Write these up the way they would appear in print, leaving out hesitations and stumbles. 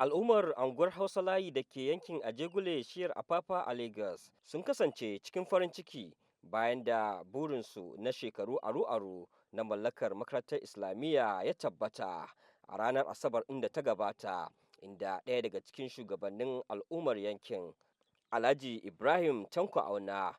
Al'ummar anguwar Hausa Layi da ke yankin Ajegunle shiyar Apapa a Lagos sun kasance cikin farin ciki bayan da burinsu na shekaru aru-aru na mallakar makarantar Islamiyya ya tabbata a ranar Asabar ɗin da ta gabata, inda ɗaya daga cikin shugabannin al'ummar yankin, Alhaji Ibrahim Tanko Auna,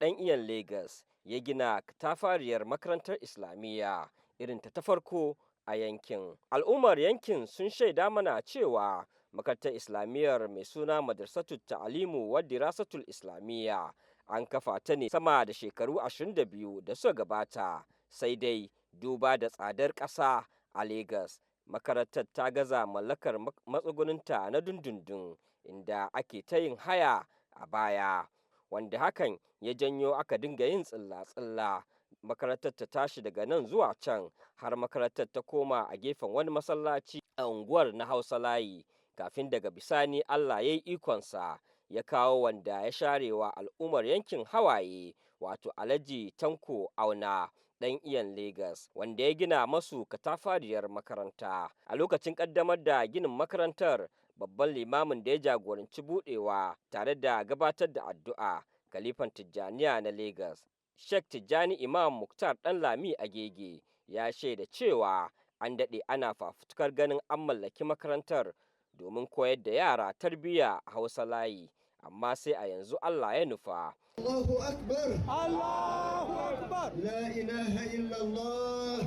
ɗan iyan Lagos, ya gina katafariyar makarantar Islamiyya irin ta farko a yankin. Al'ummar yankin sun shaida mana cewa makarantar Islamiyyar mai suna Madrasatut Ta'alimu wa Dirasatul Islamiyya an kafa ta ne sama da shekaru 22 da suka gabata, sai dai duba da tsadar ƙasa a Lagos, makarantar ta gaza mallakar matsugunanta na dundundun, inda ake ta yin haya a baya, wanda hakan ya janyo aka dinga yin tsilla-tsilla. Makarantar ta tashi daga nan zuwa can har makarantar ta koma a gefen wani masallaci a unguwar na Hausa Layi, kafin daga bisani Allah ya yi ikonsa ya kawo wanda ya sharewa al'ummar yankin hawaye, wato Alhaji Tanko Auna, ɗan iyan Lagos, wanda ya gina masu katafariyar makaranta. A lokacin ƙaddamar da ginin makarantar, babban limamin da ya jagoranci buɗewa tare da gabatar da addu'a, Khalifan Tijjaniya na Lagos, Sheikh Tijjani Imam Muktar Ɗanlami Agege, ya shaida cewa an daɗe ana fafutukar ganin an mallaki makarantar domin koyar da yara tarbiyya a Hausa Layi, amma sai a yanzu Allah ya nufa. Allahu Akbar. Allahu Akbar. La ilaha illallah.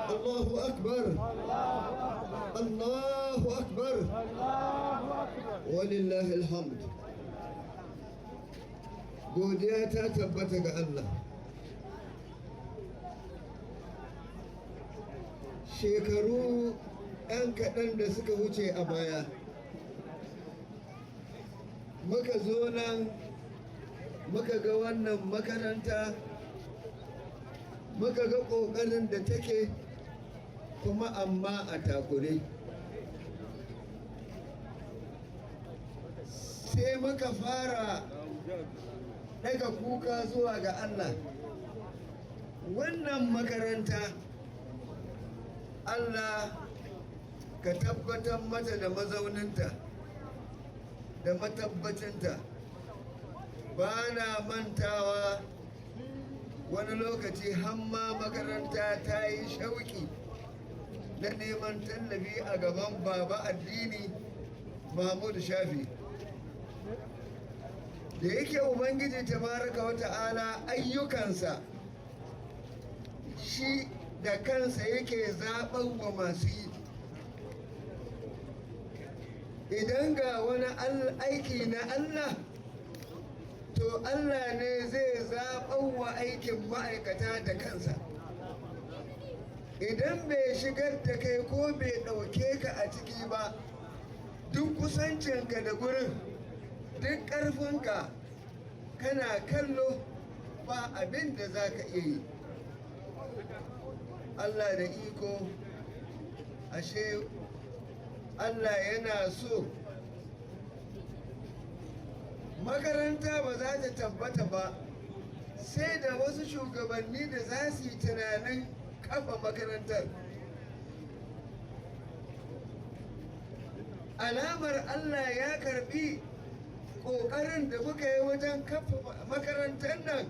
Allahu Akbar. Allahu Akbar. Walillahi alhamd. Godiya ta tabbata ga Allah. Shekaru 'yan kaɗan da suka wuce a baya, muka zo nan muka ga wannan makaranta, muka ga ƙoƙarin da take kuma amma a takure. Sai muka fara daga kuka zuwa ga Allah. Wannan makaranta, Allah ka tabbatar mata da mazauninta da matabbacinta. Ba na mantawa wani lokaci hamma makaranta ta yi shauki na neman tallafi a gaban baba addini Mahmud Shafi. Da yake Ubangiji tabaraka wa ta'ala ayyukansa shi da kansa yake zaɓar wa masu yi. Idan ga wani aiki na Allah, to Allah ne zai zaɓar wa aikin ma'aikata da kansa. Idan bai shigar da kai ko bai ɗauke ka a ciki ba, duk kusancinka da gurin, duk ƙarfinka, kana kallo ba abin da za ka iya yi. Allah da iko, ashe Allah yana so makaranta ba za ta tabbata ba sai da wasu shugabanni da za su yi tunanin kafa makarantar. Alamar Allah ya karbi ƙoƙarin da muka yi wajen kafa makarantar nan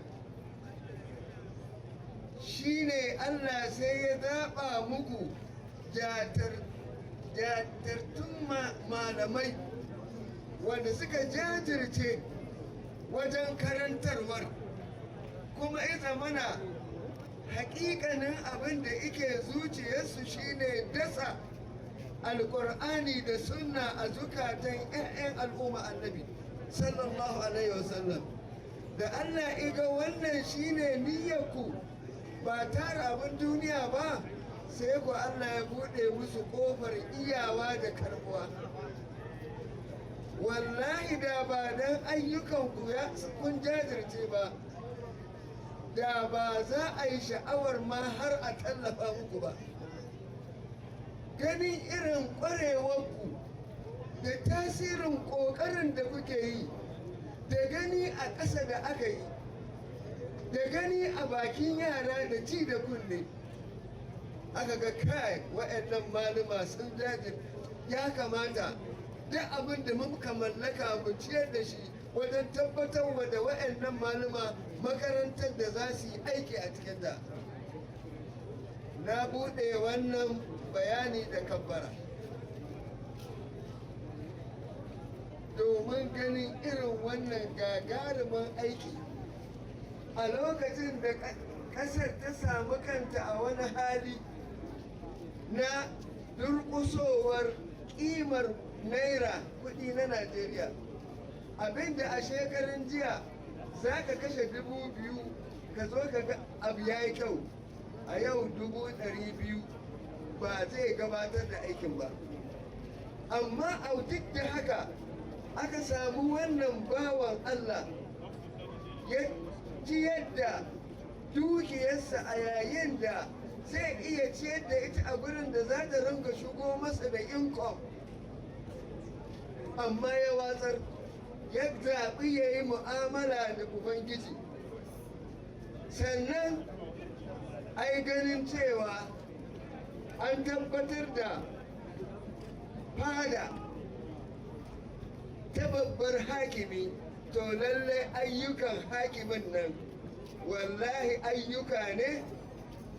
shine Allah sai ya zaɓa muku jajirtattun malamai wanda suka jajirce wajen karantarwar, kuma ya zamana hakikanin abin da ike zuciyarsu shine dasa alƙur'ani da sunna a zukatan 'ya'yan al'umma annabi sallallahu alaihi wasallam. Da Allah iga wannan shine niyyarku ba tara abin duniya ba, sai ku Allah ya buɗe musu ƙofar iyawa da karbuwa. Wallahi da ba don ayyukanku kun jajirce ba, da ba za a yi sha'awar ma har a tallafa muku ba. Ganin irin ƙwarewarku da tasirin ƙoƙarin da kuke yi, da gani a ƙasa da aka yi, da gani a bakin yara da ci da kunne, Aka ga kai wa'annan malama sun jajir, ya kamata duk abin da muka mallaka mu ciyar da shi wajen tabbatar da wa'annan malama makarantar da za su yi aiki a cikinta. Na buɗe wannan bayani da kabbara domin ganin irin wannan gagarumin aiki a lokacin da ƙasar ta samu kanta a wani hali na durƙusowar ƙimar naira, kuɗi na Najeriya. Abinda a shekarun jiya za ka kashe 2,000 ka zo ka ga abu ya yi kyau, a yau 200,000 ba zai gabatar da aikin ba. Amma a duk da haka aka samu wannan bawan Allah ya ciyar da dukiyarsa a yayin da zai iya ciyar da ita a gurin da za ta ringa shigo masa da income, amma ya watsar, ya zaɓi ya yi mu'amala da Ubangiji. Sannan ai ganin cewa an tabbatar da fada ta babbar hakimi, to lallai ayyukan hakimin nan wallahi ayyuka ne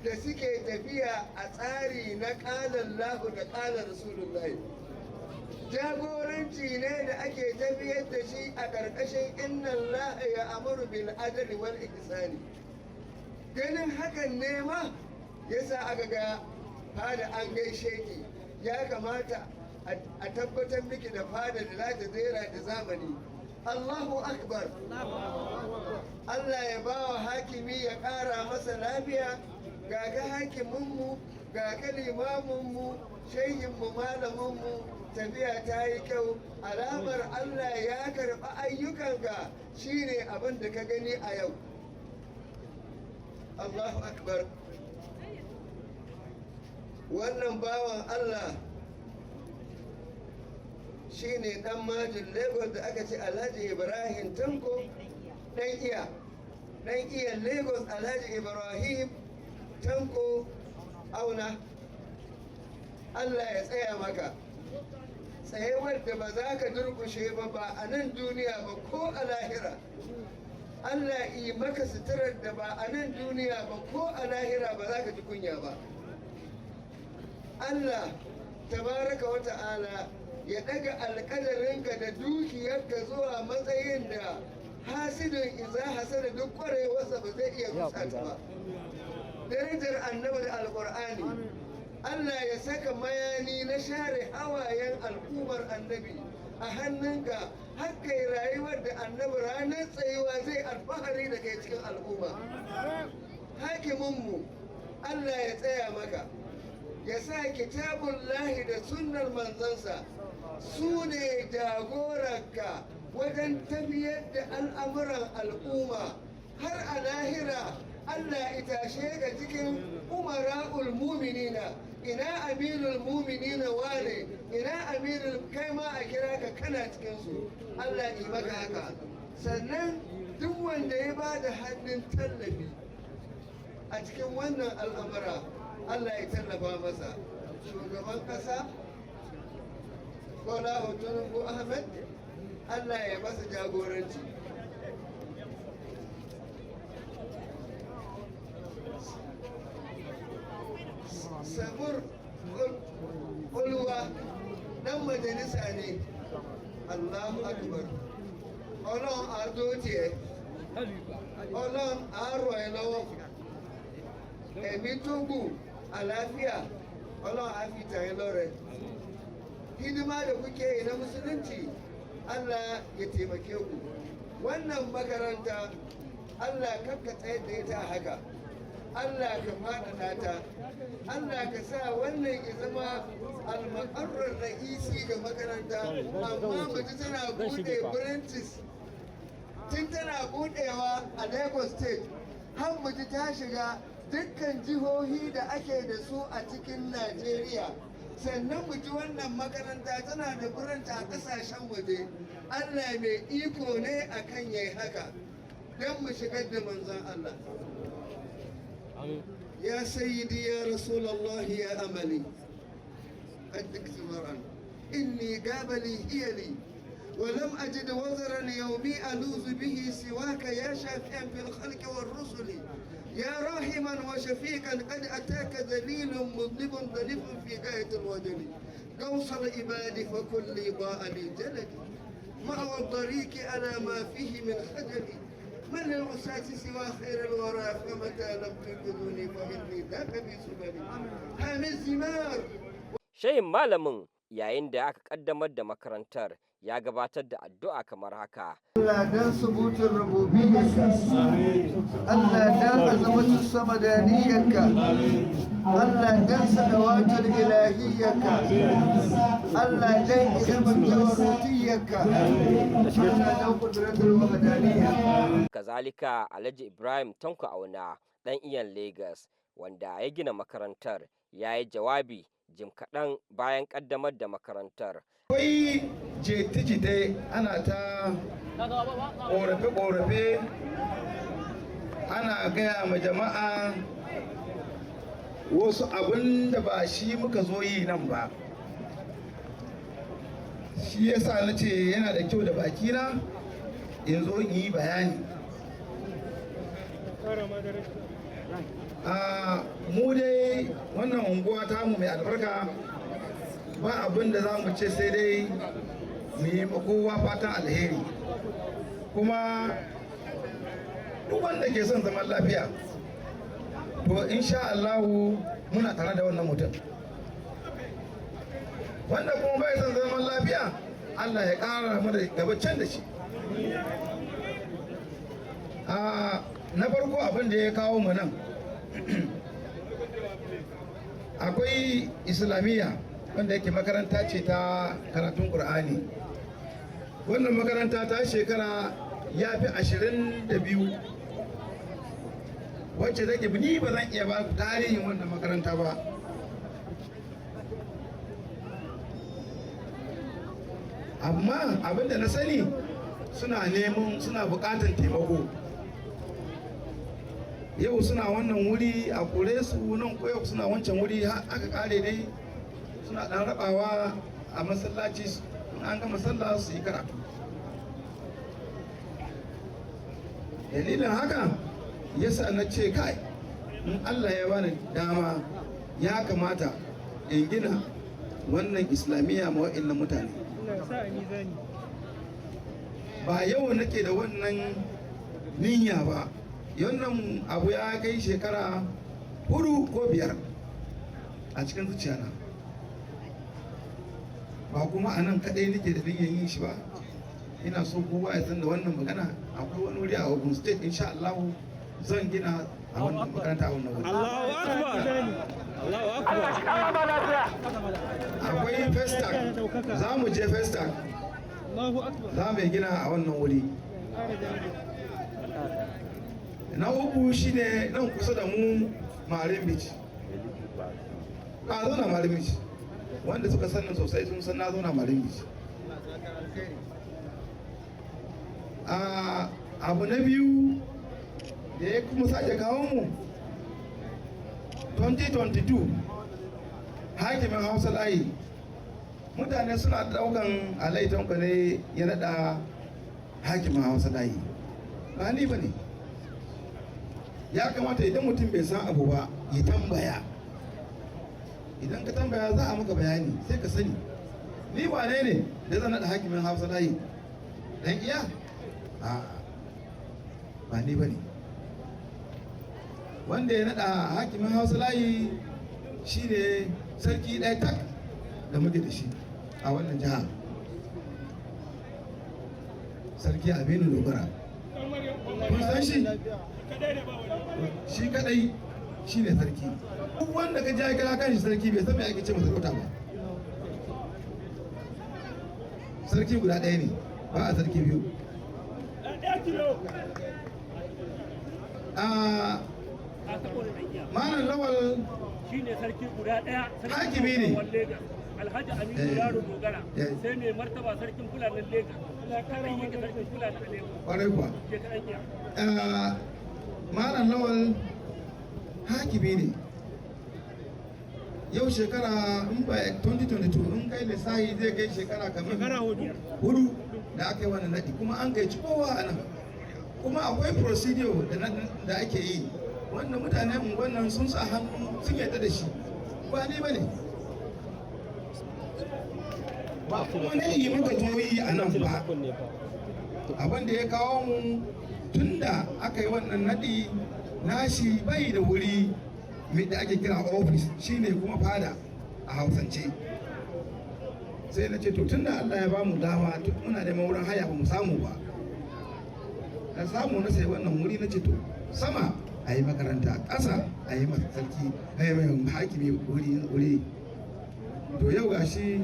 da suke tafiya a tsari na ƙalar lahu da ƙalar Rasulullahi. Jagoranci ne da ake tafiyar da shi a ƙarƙashin inna Allah ya amuru bil adli wal ihsani. Ganin hakan ne ma yasa aka ga fada an gaishe ki, ya kamata a tabbatar miki da fada da za ta zera da zamani. Allahu akbar! Allah ya ba wa hakimi, ya ƙara masa lafiya. Ga ga hakiminmu, ga ka limaminmu, shehinmu, malaminmu, tafiya ta yi kyau. Alamar Allah ya karɓi ayyukanka shine abin da ka gani a yau. Allahu akbar! Wannan bawan Allah shine dan majin Lagos da aka ce Alhaji Ibrahim Tanko dan iya, dan iya Lagos, Alhaji Ibrahim Tanko Auna. Allah ya tsaya maka tsayewar da ba za ka durkushe ba, ba a nan duniya ba ko a lahira. Allah yi maka suturar da ba a nan duniya ba ko a lahira ba za ka ji kunya ba. Allah tabaraka wa ta'ala ya daga alƙadarinka da dukiyarka zuwa matsayin da hasidin iza hasada duk ƙwarewarsa ba zai iya kusata ba. Darajar Annabi da Alƙur'ani, Allah ya saka mayani na share hawayen al'ummar Annabi a hannunka har kai rayuwar da Annabi ranar tsayuwa zai alfahari da kai cikin al'umma. Hakiminmu, Allah ya tsaya maka, ya sa kitabun lahi da sunnar manzansa su ne jagoranka wajen tafiyar da al'amuran al'umma har a lahira. Allah itashe ga cikin umara'ul muminina. Ina amirul muminina wane, ina amirul, kai ma a kira ka kana cikinsu. Allah yi maka haka. Sannan duk wanda ya ba da hannun tallafi a cikin wannan al'amura, Allah ya tallafa masa. Shugaban ƙasa Bola Tinubu Ahmed, Allah ya masa jagoranci. Samur Olúwa dan majalisa ne. Allahu akbar! Ọlọ́run àdó tiẹ̀, Ọlọ́run àárọ̀ ẹ lọ́wọ́, ẹ̀mí tó gùn, àlàáfíà, Ọlọ́run á fi tàn yín lọ́rẹ. Hidima da kuke yi na musulunci, Allah ya taimake ku. Wannan makaranta, Allah kakka tsayar da ita a haka. Allah ka faɗaɗa ta. Allah ka sa wannan ya zama almakarrar ra'isi ga makaranta, amma mace tana buɗe branches tun tana buɗewa a Lagos State har mace ta shiga dukkan jihohi da ake da su a cikin Najeriya. Sannan mu ji wannan makaranta tana da branch a ƙasashen waje. Allah mai iko ne akan yayi haka don mu shigar da manzon Allah. يا سيدي يا رسول الله يا أملي أدك زمرا إني قابلي هي لي ولم أجد وزرا يومي ألوذ به سواك يا شافعا في الخلق والرسل يا راحما وشفيقا قد أتاك ذليل مذنب ضنف في غاية الوجل قوس العباد فكل ضاء لي جلدي مأوى الضريك أنا ما فيه من خجلي من للعساة سوى خير الورى فمتى لم تنقذوني فإني ذاك في سبلي حامي الزمار. Shehin malamin, yayin da aka kaddamar da makarantar, ya gabatar da addu'a kamar haka. Allah dan subutin rububiyyarka, Allah dan azamatul samadaniyarka, Allah dan sadawatul ilahiyyarka, Allah dan ilmin jawarutiyyarka, Allah dan kudratul wahdaniyya. Kazalika Alhaji Ibrahim Tanko Auna, ɗan iyan Lagos, wanda ya gina makarantar, ya yi jawabi jim kaɗan bayan ƙaddamar da makarantar. Akwai jita-jita, ana ta ƙorafe-ƙorafe, ana gaya ma jama'a wasu abin da ba shi muka zo yi nan ba. Shi yasa na ce yana da kyau da bakina in zo in yi bayani. A mu dai wannan unguwa tamu mai albarka, ba abin da za mu ce sai dai mu yi kowa fatan alheri. Kuma duk wanda ke son zaman lafiya, to insha Allahu muna tare da wannan mutum. Wanda kuma bai son zaman lafiya, Allah ya ƙara mana gaba can da shi. A na farko, abin da ya kawo mu nan, akwai Islamiyya wanda yake makaranta ce ta karatun Ƙur'ani. Wannan makaranta ta shekara ya fi 22, wacce take ni ba zan iya ba tarihin wannan makaranta ba. Amma abinda na sani, suna neman, suna buƙatar taimako. Yau suna wannan wuri a kore su nan, ko yau suna wancan wuri, har aka kare dai suna dan rabawa a masallaci, in an gama sallah su yi karatu. Dalilin haka yasa na ce, kai, in Allah ya bani dama, ya kamata in gina wannan Islamiyya ma wa'annan mutane. Ba yau nake da wannan niyya ba, wannan abu ya kai shekara 4 ko 5 a cikin zuciyana. Ba kuma a nan kaɗai nake da niyyar yin shi ba. Ina so kowa ya san da wannan magana, akwai wani wuri a Ogun State, insha Allah zan gina a wannan makaranta a wannan wuri. Allahu Akbar! Allahu Akbar! Akwai Festac, za mu je Festac. Allahu Akbar! Za mu gina a wannan wuri. Na uku shine nan kusa da mu, Marin Beach. A zauna Marin Beach, wanda suka sani sosai sun san na zauna Marin Beach. A abu na biyu da ya kuma sake kawo mu, 2022, hakimin Hausa Layi, mutane suna daukan Alaitanku ne ya nada hakimin Hausa Layi, ba ni ba ne. Ya kamata idan mutum bai san abu ba ya tambaya. Idan ka tambaya, za a maka bayani, sai ka sani. Ni wane ne da zan nada hakimin Hausa Layi? Dan iya a ba ni ba ne. Wanda ya nada hakimin Hausa Layi shine sarki ɗaya tak da muke da shi a wannan jiha, Sarki Aminu Dogara. Kun san shi, shi kadai shi ne sarki. Duk wanda ka ja kira kan shi sarki, bai san me ake ce masarauta ba. Sarki guda ɗaya ne, ba a sarki biyu. A Malam Lawal shine sarki guda ɗaya. Hakimi ne. Alhaji Aminu Yaro Dogara, sai mai martaba sarkin Fulanin Lagos, karan yake sarkin Fulanin Lagos. Kwarai kuwa. Ke kaɗan iya. Malam Lawal Hakimi ne. Yau shekara, in ba 2022 in kai lissahi, zai kai shekara kamar 4 da aka yi wannan naɗi, kuma an kai kowa a nan. Kuma akwai procedure da ake yi wanda mutane unguwan nan sun sa hannu sun yarda da shi. Ba ni ba ne ba, kuma ne yi muka zo yi a nan ba. Abin da ya kawo mu, tun da aka yi wannan naɗi nashi, bai da wuri mai da ake kira office, shine kuma fada a Hausance. Sai na ce, to, tun da Allah ya bamu dama, tun muna neman wurin haya ba mu samu ba, na samu na sayi wannan wuri. Na ce, to, sama a yi makaranta, ƙasa a yi masa sarki, a yi mai hakimi wuri wuri. To, yau gashi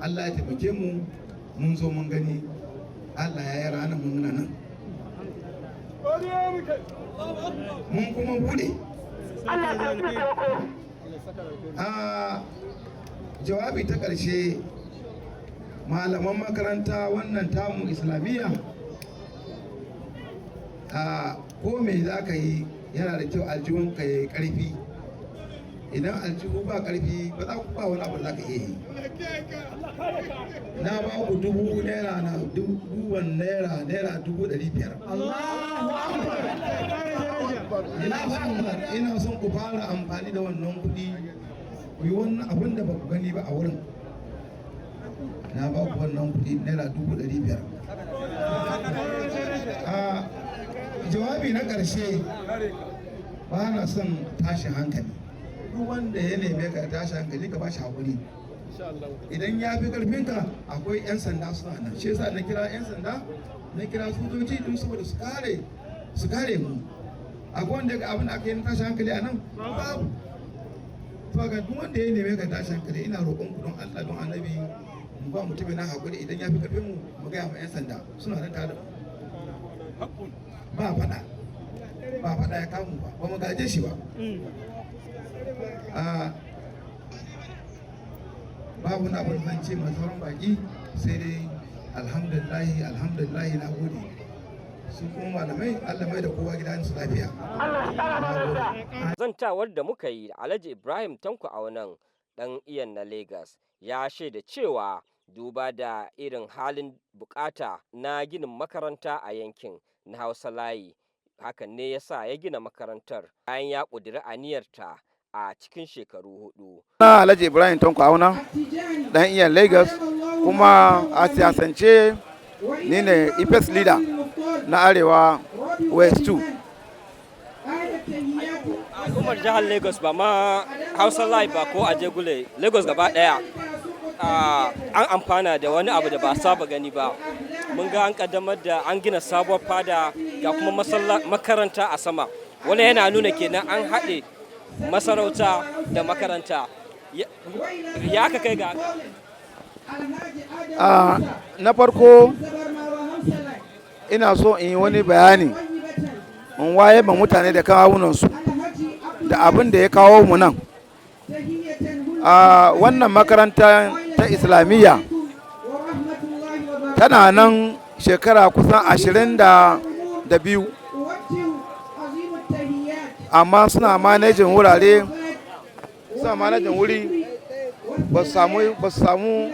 Allah ya taimake mu, mun zo mun gani, Allah ya yi ranar mun muna nan mun kuma bude. A jawabi ta ƙarshe, malaman makaranta wannan tamu Islamiyya, a ko me za ka yi, yana da kyau aljihunka ya yi ƙarfi. Idan aljihu ba ƙarfi, ba za ku ba wani abu da za ka iya yi. Na ba ku dubu naira na dubuwan naira, ₦500,000. Ina son ku fara amfani da wannan kuɗi ku yi wannan abin da ba ku gani ba a wurin. Na ba ku wannan kuɗi ₦500,000. A jawabi na ƙarshe, ba na son tashin hankali. Duk wanda ya neme ka tashin hankali, ka ba shi haƙuri. Idan ya fi ƙarfinka, akwai 'yan sanda suna nan. Shi yasa na kira 'yan sanda, na kira sojoji, don saboda su kare mu. Akwai wanda ga abin da aka yi na tashin hankali a nan? Babu. To, ga duk wanda ya neme ka tashin hankali, ina roƙon ku, don Allah, don Annabi, mu ba mutumin na haƙuri. Idan ya fi ƙarfin mu, mu gaya ma 'yan sanda, suna nan tare da mu. Ba faɗa, ba faɗa ya kamu ba, ba mu gaje shi ba. A babu na abin zan ce masu sauran baki, sai dai alhamdulillahi, alhamdulillahi, na gode. Su kuma malamai, Allah mai da kowa gidansu lafiya. Zantawar da muka yi da Alhaji Ibrahim Tanko Aunan, ɗan iyan na Lagos, ya shaida cewa duba da irin halin bukata na ginin makaranta a yankin na Hausa Layi, hakan ne ya sa ya gina makarantar bayan ya ƙudiri aniyarta a cikin shekaru 4. Na Alhaji Ibrahim Tanko Auna, dan iyan Lagos, kuma a siyasance ni ne IPES leader na Arewa West 2. Al'ummar jihar Lagos, ba ma Hausa Layi ba ko Ajegule, Lagos gaba daya, an amfana da wani abu da ba saba gani ba. Mun ga an kaddamar da an gina sabuwar fada, ga kuma makaranta a sama. Wani yana nuna kenan an haɗe masarauta da makaranta. Ya aka kai ga haka? Na farko, ina so in yi wani bayani, in waye ma mutane da kawunansu da abin da ya kawo mu nan. A wannan makaranta ta Islamiyya tana nan shekara kusan 22, amma suna managing wurare, suna managing wuri, ba su samu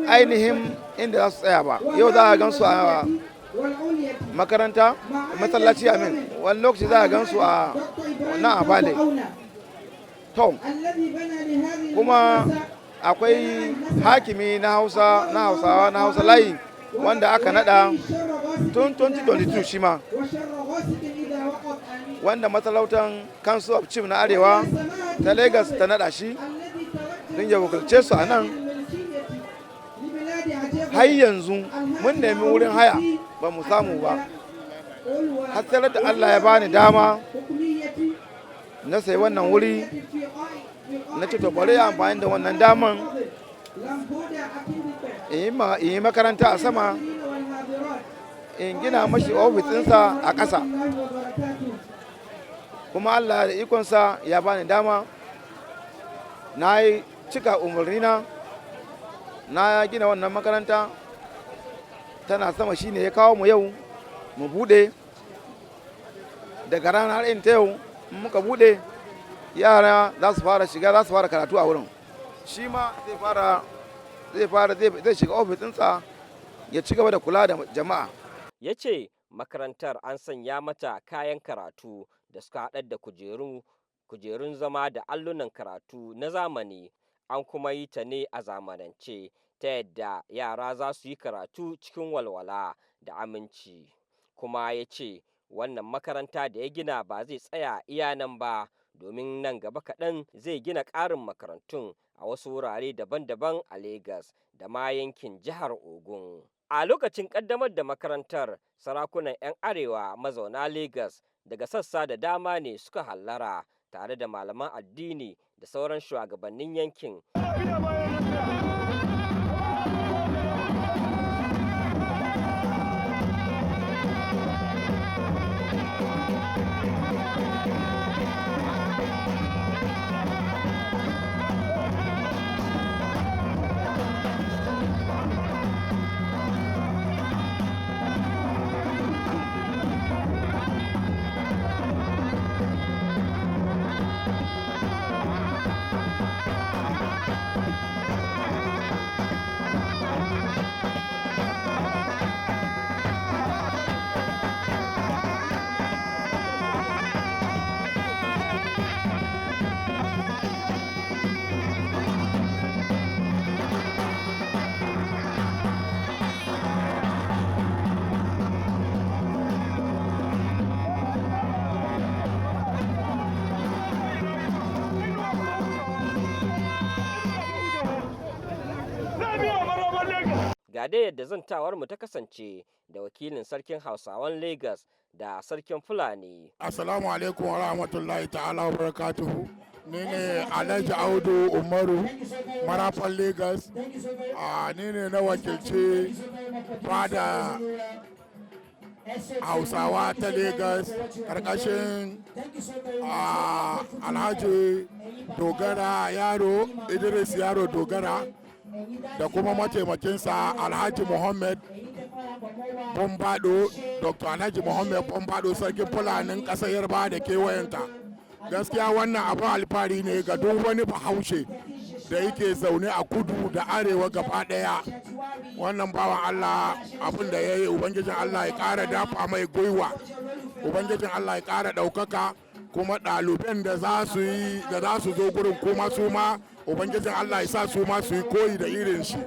ainihin inda za su tsaya ba. Yau za a gan su a makaranta, masallaci amin, wani lokaci za a gan su a nan a bale. To, kuma akwai hakimi na Hausa, na Hausawa, na Hausa Layi, wanda aka nada tun 2022, shi ma wanda masarautar Council of Chief na Arewa ta Lagos ta nada shi don ya wakilce su a nan. Har yanzu mun nemi wurin haya, ba mu samu ba, har sai da Allah ya bani dama na sayi wannan wuri. Na ce, to, bari ya amfani da wannan daman in yi makaranta a sama, in gina mashi ofis ɗinsa a ƙasa. Kuma Allah da ikonsa ya bani dama, na yi cika umarnina, na gina wannan makaranta, tana sama. Shine ya kawo mu yau mu bude. Daga ranar in ta yau In muka bude, yara za su fara shiga, za su fara karatu a wurin. Shi ma zai fara zai shiga ofis ɗinsa ya ci gaba da kula da jama'a. Ya ce makarantar an sanya mata kayan karatu da suka haɗar da kujerun zama da allunan karatu na zamani. An kuma yi ta ne a zamanance ta yadda yara za su yi karatu cikin walwala da aminci. Kuma ya ce wannan makaranta da ya gina ba zai tsaya iya nan ba, domin nan gaba kaɗan zai gina ƙarin makarantun a wasu wurare daban-daban a Legas da ma yankin jihar Ogun. A lokacin ƙaddamar da makarantar, sarakunan 'yan arewa mazauna Legas daga sassa da dama ne suka hallara, tare da malaman addini da sauran shugabannin yankin. Ga dai yadda zantawar mu ta kasance da wakilin sarkin Hausawan Lagos da sarkin Fulani. Assalamu alaikum wa rahmatullahi ta'ala wa barakatuhu. Ni ne Alhaji Audu Umaru, Marafan Lagos. Ni ne na wakilci fada Hausawa ta Lagos karkashin Alhaji Dogara Yaro, Idris Yaro Dogara, da kuma mataimakinsa Alhaji Muhammad Bombado, Dr. Alhaji Muhammad Bombado, sarkin Fulanin ƙasar Yarba da kewayenta. Gaskiya wannan abin alfahari ne ga duk wani Bahaushe da yake zaune a kudu da arewa gaba ɗaya. Wannan bawan Allah, abin da ya yi, Ubangijin Allah ya ƙara dafa mai gwiwa, Ubangijin Allah ya ƙara ɗaukaka, kuma ɗaliban da za su yi da za su zo gurin kuma su ma Ubangijin Allah ya sa su ma su yi koyi da irin shi,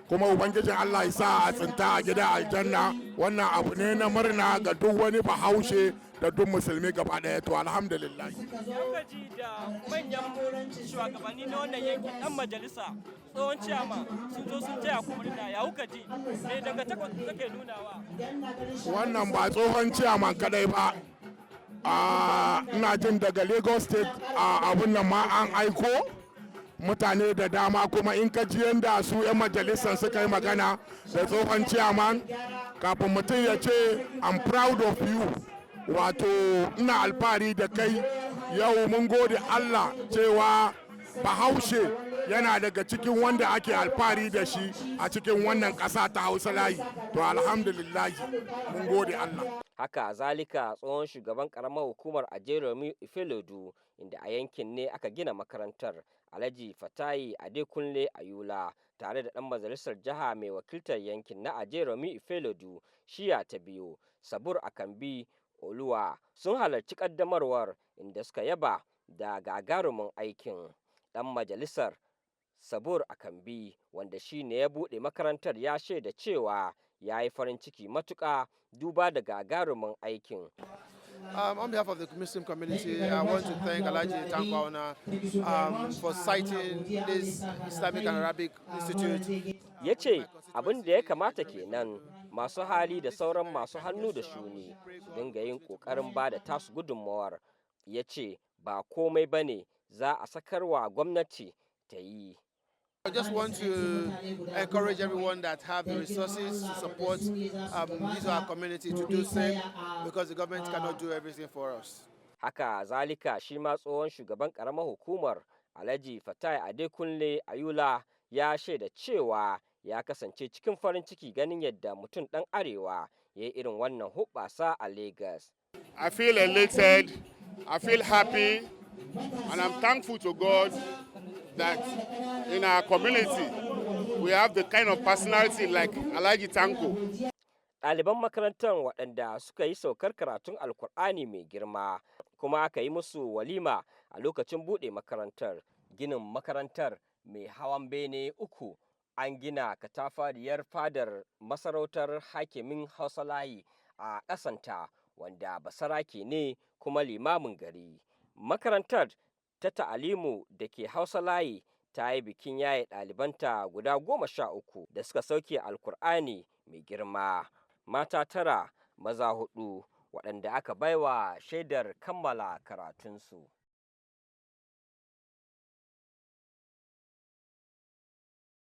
kuma Ubangijin Allah ya sa a tsinta a gida aljanna. Wannan abu ne na murna ga duk wani Bahaushe da duk Musulmi gaba ɗaya. To, alhamdulillah. Lokaci da manyan shugabanni na wannan yankin, dan majalisa, tsohon ciyama, sun zo sun taya ku murna, ya kuka ji? Me dangantaka take nunawa? Wannan ba tsohon ciyaman kadai ba, ina jin daga Lagos State a abun nan ma an aiko mutane da dama. Kuma in ka ji yanda su 'yan majalisar suka yi magana da tsohon ciyaman, kafin mutum ya ce, "I'm proud of you," wato ina alfahari da kai. Yau mun gode Allah cewa Bahaushe yana daga cikin wanda ake alfahari da shi a cikin wannan ƙasa ta Hausa Layi. To, alhamdulillahi, mun gode Allah. Haka zalika, tsohon shugaban karamar hukumar Ajeromi Ifelodu, inda a yankin ne aka gina makarantar, Alhaji Fatayi Adekunle Ayula, tare da dan majalisar jiha mai wakiltar yankin na Ajeromi Ifelodu shiya ta biyu, Sabur Akambi Oluwa, sun halarci kaddamarwar, inda suka yaba da gagarumin aikin. Dan majalisar Sabur Akambi, wanda shi ne ya buɗe makarantar, ya shaida cewa ya yi farin ciki matuƙa duba da gagarumin aikin. On behalf of the Muslim community, I want to thank Alhaji Tanko Auna for citing this Islamic and Arabic Institute. Ya ce abin da ya kamata kenan masu hali da sauran masu hannu da shuni su dinga yin ƙoƙarin ba da tasu gudunmawar. Ya ce ba komai ba ne za a sakarwa gwamnati ta yi. I just want to encourage everyone that have the resources to support this our community to do same, because the government cannot do everything for us. Haka zalika, shi ma tsohon shugaban karamar hukumar, Alhaji Fatai Adekunle Ayula, ya shaida cewa ya kasance cikin farin ciki ganin yadda mutum ɗan arewa ya yi irin wannan hubbasa a Lagos. I feel elated. I feel happy and I'm thankful to God that in our community we have the kind of personality like Alhaji Tanko. Ɗaliban makarantar waɗanda suka yi saukar karatun Alkur'ani mai girma kuma aka yi musu walima a lokacin buɗe makarantar. Ginin makarantar mai hawan bene uku an gina katafariyar fadar masarautar hakimin Hausa Layi a ƙasanta, wanda basarake ne kuma limamin gari. Makarantar ta Ta'alimu da ke Hausa Layi ta yi bikin yaye ɗalibanta guda 13 da suka sauke Alkur'ani mai girma. Mata tara, maza hudu, waɗanda aka baiwa shaidar kammala karatunsu.